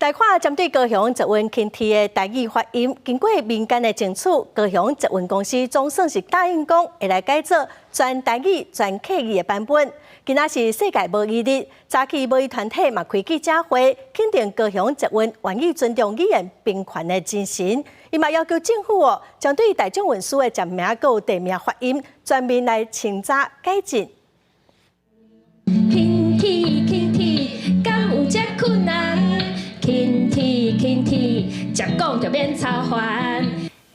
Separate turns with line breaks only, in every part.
來看針對高雄捷運輕鐵的台語發音，經過民間的爭取，高雄捷運公司總算是答應講會來改做全台語、全客語的版本。今仔是世界母語日，早起母語團體嘛開記者會，肯定高雄捷運願意尊重語言平權的精神。伊嘛要求政府哦，針對大眾運輸的站名佮地名發音，全面來清查改進。
輕鐵輕鐵，敢有這困難？輕鐵輕鐵，接講就免操煩。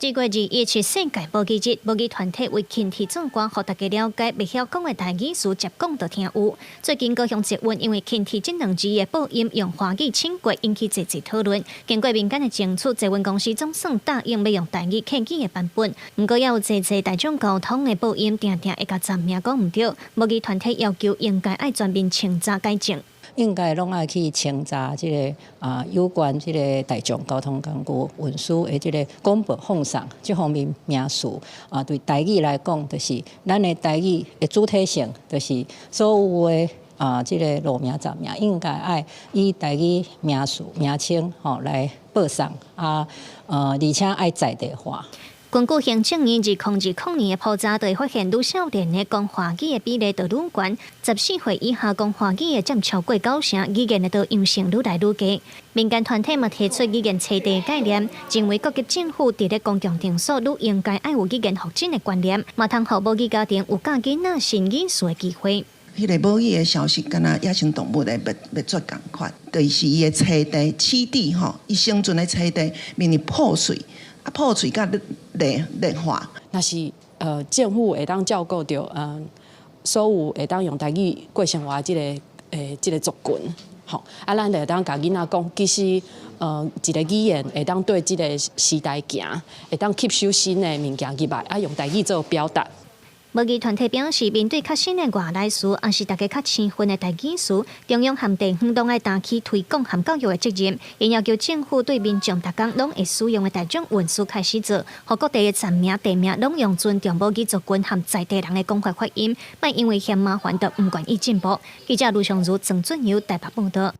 這月21是世界母語日，母語團體為輕鐵做歌，予大家了解袂曉講的台語詞，接講就聽有。最近高雄捷運因為輕鐵這兩字的播音用華語請過，引起濟濟討論。經過民間的爭取，捷運公司總算答應欲用台語客語的版本。毋過，猶有濟濟大眾交通的播音，定定會共站名講毋著。母語團體要求應該愛全面清查改正。
應該攏愛去清查這个啊，有關這个大眾交通工具運輸的這个廣播放送這方面名詞啊，對台語來講，就是咱的台語的主體性，就是所有的啊，這个路名站名應該愛以台語名詞名稱吼來報送啊，而且愛在地化。
根據行政院2020年的普查，就會發現愈少年的講華語的比例就愈懸，14歲以下講華語的佔超過九成，語言的多樣性愈來愈低。民間團體嘛提出語言冊地概念，認為各級政府佇咧公共場所愈應該愛有語言發展的觀念，嘛通予母語家庭有教囡仔新語詞的機會。
彼个母語的消失，敢若野生動物的滅絕仝款，就是伊的棲地、棲地吼，伊生存的棲地面臨破碎。啊，破碎佮劣劣化。
若是政府會當照顧著所有會當用台語過生活這个族群，吼，啊，咱就會當共囡仔講，其實一个語言會當對這个時代行，會當吸收新的物件入來，啊，用台語做表達。
母語團體表示，面對較新的外來詞，抑是大家較生分的台語詞，中央和地方攏愛擔起推廣和教育的責任。𪜶要求政府對民眾逐工攏會使用的大眾運輸開始做，予各地的站名、地名攏用尊重母語族群和在地人的講法發音，莫因為嫌麻煩就毋願意進步。記者盧尚如、曾俊友台北報導。